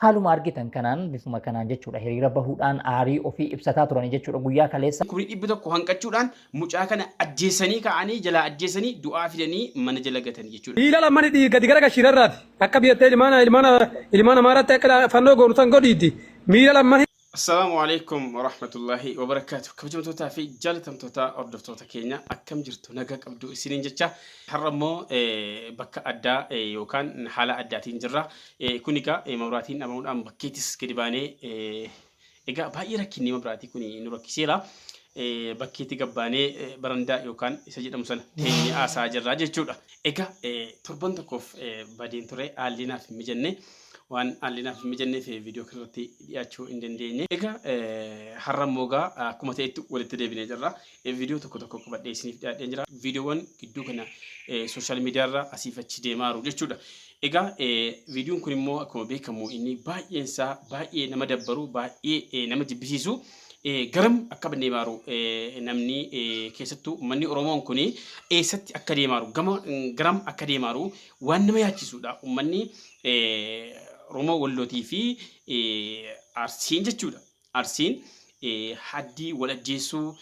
Haaluma argitan kanaan bifuma kanaan jechuudha hiriira bahuudhaan aarii ofii ibsataa turani jechuudha guyyaa kaleessa. Kumni 100 hanqachuudhaan mucaa kana ajjeessanii ka'anii jalaa ajjeessanii du'aa fidanii mana jala gatanii jechuudha. Miila lammani dhii gadi gara gashirarraati. Akka biyyatee ilmaan ilmaan ilmaan amaaraatti akka fannoo goonu san godhiiti. Miila lammani. Assalaamu alaikum warahmatullahi wabarakaatu. Kabajamtootaa fi jaalatamtoota hordoftoota keenya akkam jirtu nagaa qabdu isiniin jecha har'a immoo bakka addaa yookaan haala addaatiin jirra. Kun egaa mabraatiin dhabamuudhaan bakkeettis gadi baanee egaa baay'ee rakkinni mabraatii kun nu rakkiseera. Bakkeetti gabbaanee barandaa yookaan isa jedhamu sana teenyee haasa'aa jirra jechuudha. Egaa torban tokkoof badeen ture haalli naaf hin mijanne. Waan haalli naaf hin mijanneef viidiyoo kanarratti dhiyaachuu hin dandeenye. Egaa har'a immoo egaa akkuma ta'etti walitti deebinee jirra. Viidiyoo tokko tokko qabadhee isiniif dhiyaadheen jira. Viidiyoowwan gidduu kana sooshaal miidiyaarra asiif achi deemaa jiru jechuudha. Egaa viidiyoon kun immoo akkuma beekamu inni baay'een isaa baay'ee nama dabbaru baay'ee nama jibbisiisu. Garam akka deemaaru namni keessattuu uummanni Oromoon kun eessatti akka deemaaru gama garam akka deemaaru waan nama yaachisudha. Uummanni Oromoo Wallootii fi Arsiin jechuudha. Arsiin haddii wal ajjeessuu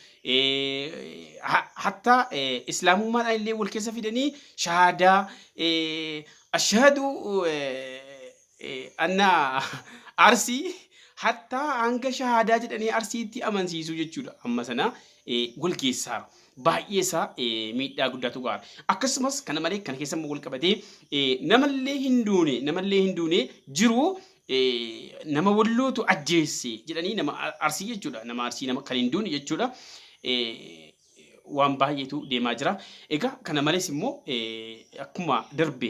hatta islaamummaadhaan illee wal keessa fidanii shahaadaa ashhadu anna Arsii hatta hanga shahaadaa jedhanii Arsiitti amansiisuu jechuudha. Amma sana wal geessaara. Baay'ee isaa miidhaa guddaatu gaara. Akkasumas kana malee kana keessa immoo wal qabatee namallee hin duune namallee hin duune jiru nama wallootu ajjeesse jedhanii nama Arsii jechuudha. Nama Arsii nama kan hin duune jechuudha. Waan baay'eetu deemaa jira. Egaa kana malees immoo akkuma darbe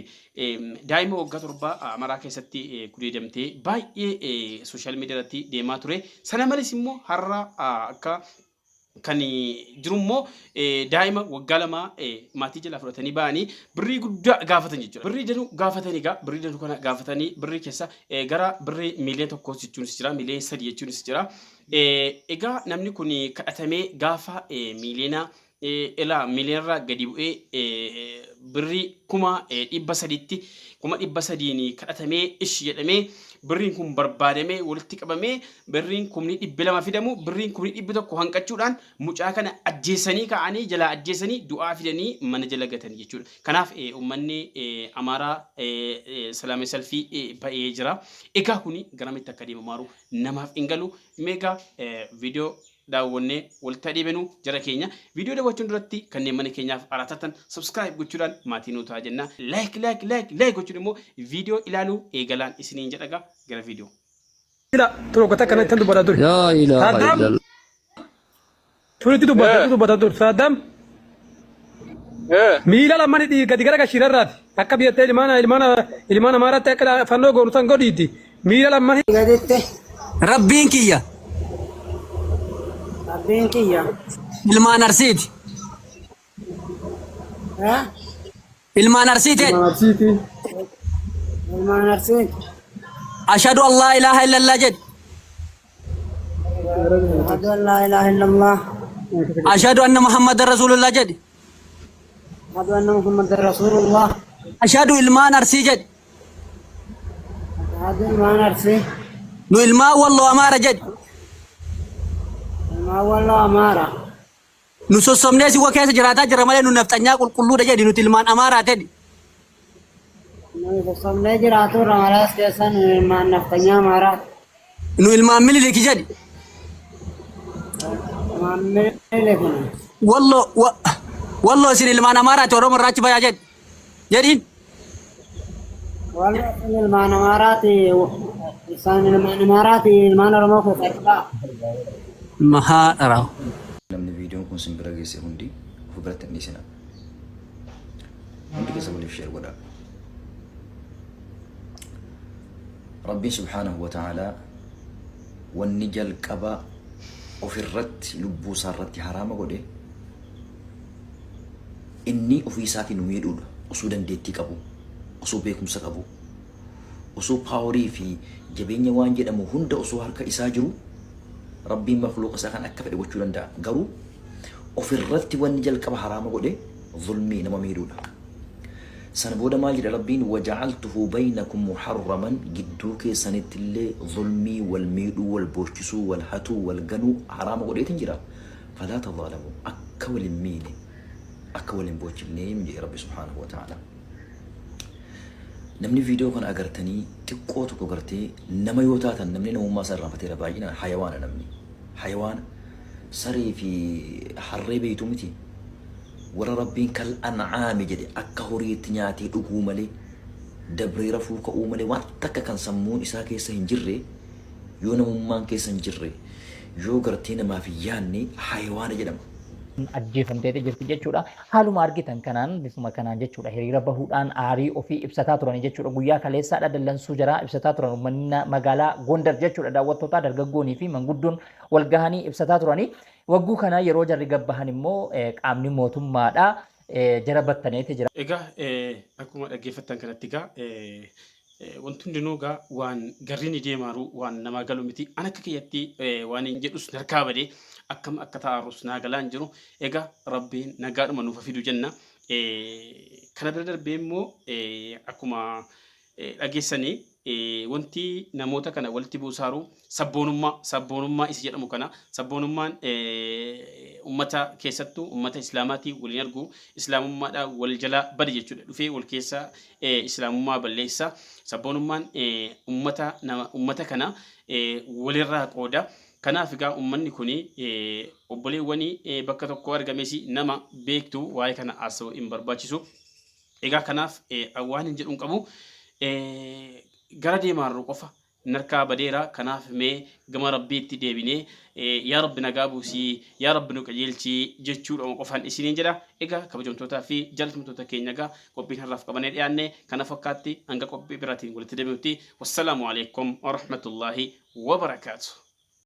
daa'ima waggaa 7 Amaraa keessatti gudeedamtee baay'ee sooshaal miidiyaa irratti deemaa ture. Sana malees immoo har'a akka kan jiru immoo daa'ima waggaa 2 maatii jalaa fudhatanii ba'anii birrii guddaa gaafatan jechuudha. Birrii danuu gaafatanii egaa birrii danuu kana gaafatanii birrii keessa gara birrii miiliyoona 1 jechuunis jira, miiliyoona 3 jechuunis jira. Egaa namni kun kadhatamee gaafa miiliyoona ilaa miiliyoonarraa gadi bu'ee birrii 300,000tti 300,000n kadhatamee ishi jedhamee birriin kun barbaadamee walitti qabamee birriin 200,000 fidamu birriin 100,000 hanqachuudhaan mucaa kana ajjeessanii ka'anii jalaa ajjeessanii du'aa fidanii mana jala gatan jechuudha. Kanaaf uummanni Amaaraa salaamee salfii ba'ee jira. Egaa kuni garamitti akka deemu maaru namaaf hin galu. Meegaa viidiyoo daawwannee walitti adeemenu jara keenya. Viidiyoo daawwachuun duratti kanneen mana keenyaaf haaraa taatan subscribe gochuudhaan maatii nuu ta'a jenna. Like like like like gochuun immoo viidiyoo ilaaluu eegalaan isiniin jedhaga gara viidiyoo. Ila tokko takka natti dubbata ture. Laa ilaaha Saddam illallah. tunitti dubbata dubbata ture. Saddam miila lammani dhii gadi gara gashirarraati. Akka biyyatee ilmaan ilmaan ilmaan amaaraatti akka fannoo goonu san godhiiti. Miila lammani. Gaditti. Rabbiin kiyya Rabbiin kiyya. ilmaan Arsiiti. Ha? Ilmaan Arsiiti jedhi. Arsiiti. Ilmaan Arsii. Ashhadu an laa ilaaha illallah jedhi. Ashhadu an laa ilaaha illallah. Ashhadu anna Muhammadan Rasuulullah jedhi. Ashhadu anna Muhammadan Rasuulullah. Ashhadu ilmaan Arsii jedhi. Ashhadu ilmaan Arsii. Nu ilmaan Walloo Amaara jedhi. Ilmaan Walloo Amaara. Nu sossobnee siwa keessa jiraataa jirra malee nu nafxanyaa qulqulluudha jedhi nuti ilmaan Amaaraa jedhi. Nuyi sossobnee jiraatu irra malees keessa nu ilmaan nafxanyaa Amaaraa. Nu ilmaan Miniliki jedhi. Ilmaan Minilik. Walloo Walloo isin ilmaan Amaaraati Oromoo irraa achi bayaa jedhi. Jedhiin. Warri isin ilmaan Amaaraati isaan ilmaan Amaaraati ilmaan Oromoo keessaa dhufaa. Mahaa dharaa. Namni viidiyoon kun sin bira geesse hundi of biratti hin dhiisina. Hundi keessa waliif share godhaa. Rabbiin subhaanahu wa ta'aalaa wanni jalqaba ofirratti lubbuu isaa irratti haraama godhe Inni ofii isaatii nu miidhuudha. Osoo dandeettii qabu, osoo beekumsa qabu, osoo paaworii fi jabeenya waan jedhamu hunda osoo harka isaa jiru Rabbiin makluuqa isaa kan akka fedhe gochuu danda'a. Garuu ofirratti wanni jalqaba haraama godhe zulmii nama miidhuudha. Sana booda maal jedha Rabbiin waja'altuhu baynakum muharraman gidduu keessanitti illee zulmii wal miidhuu wal boochisuu wal hatuu wal ganuu haraama godheetin jira. Falaa tadhaalamuu akka wal hin miine akka wal hin boochifnee jedhe Rabbi subhaanahu wa ta'ala. Namni viidiyoo kana agartanii xiqqoo tokko gartee nama yoo taatan namni namummaa isaa irraanfateera baay'inaan hayawaana namni. Hayawaana saree fi harree beeytu miti. Warra Rabbiin kal an'aami jedhe akka horiitti nyaatee dhuguu malee dabree rafuu ka'uu malee waan takka kan sammuun isaa keessa hin jirre yoo namummaan keessa hin jirre yoo gartee namaaf hin yaanne hayawaana jedhama. Ajjeefamteeti jirti jechuudha. Haaluma argitan kanaan bifuma kanaan jechuudha hiriira bahuudhaan aarii ofii ibsataa turani jechuudha. Guyyaa kaleessaadha dallansuu jaraa ibsataa turan uummanni magaalaa Gondar jechuudha. Daawwattootaa dargaggoonii fi manguddoon wal gahanii ibsataa turani. Wagguu kana yeroo jarri gabbahan immoo qaamni mootummaadha jara battaneeti jira. Egaa akkuma dhaggeeffattan kanatti egaa wanti hundinuu egaa waan garri ni deemaaru waan namaa galu miti. An akka kiyyatti waan hin jedhus narkaa badee akkam akka taa'arus naa galaa hin jiru. Egaa Rabbiin nagaadhuma nuuf haa fidu jenna. Kana bira darbee immoo akkuma dhageessanii wanti namoota kana walitti buusaaru sabboonummaa sabboonummaa isa jedhamu kana sabboonummaan ummata keessattuu ummata islaamaatii waliin argu islaamummaadhaa wal jalaa bade jechuudha dhufee wal keessa islaamummaa balleessa sabboonummaan ummata nama ummata kana walirraa qooda kanaaf egaa ummanni kun obboleewwanii bakka tokko argames nama beektu waa'ee kana haasa'uu hin barbaachisu. Egaa kanaaf waan hin jedhu hin qabu. Gara deemaarru qofa narkaa badeera. Kanaaf mee gama Rabbiitti deebinee yaa Rabbi nagaa buusii, yaa Rabbi nu qajeelchii jechuudha qofaan isiniin jedha. Egaa kabajamtootaa fi jaalatamtoota keenya egaa qophiin har'aaf qabannee dhiyaanne kana fakkaatti hanga qophii biraatiin walitti deebinutti wassalaamu alaikum warahmatullaahi wabarakaatu.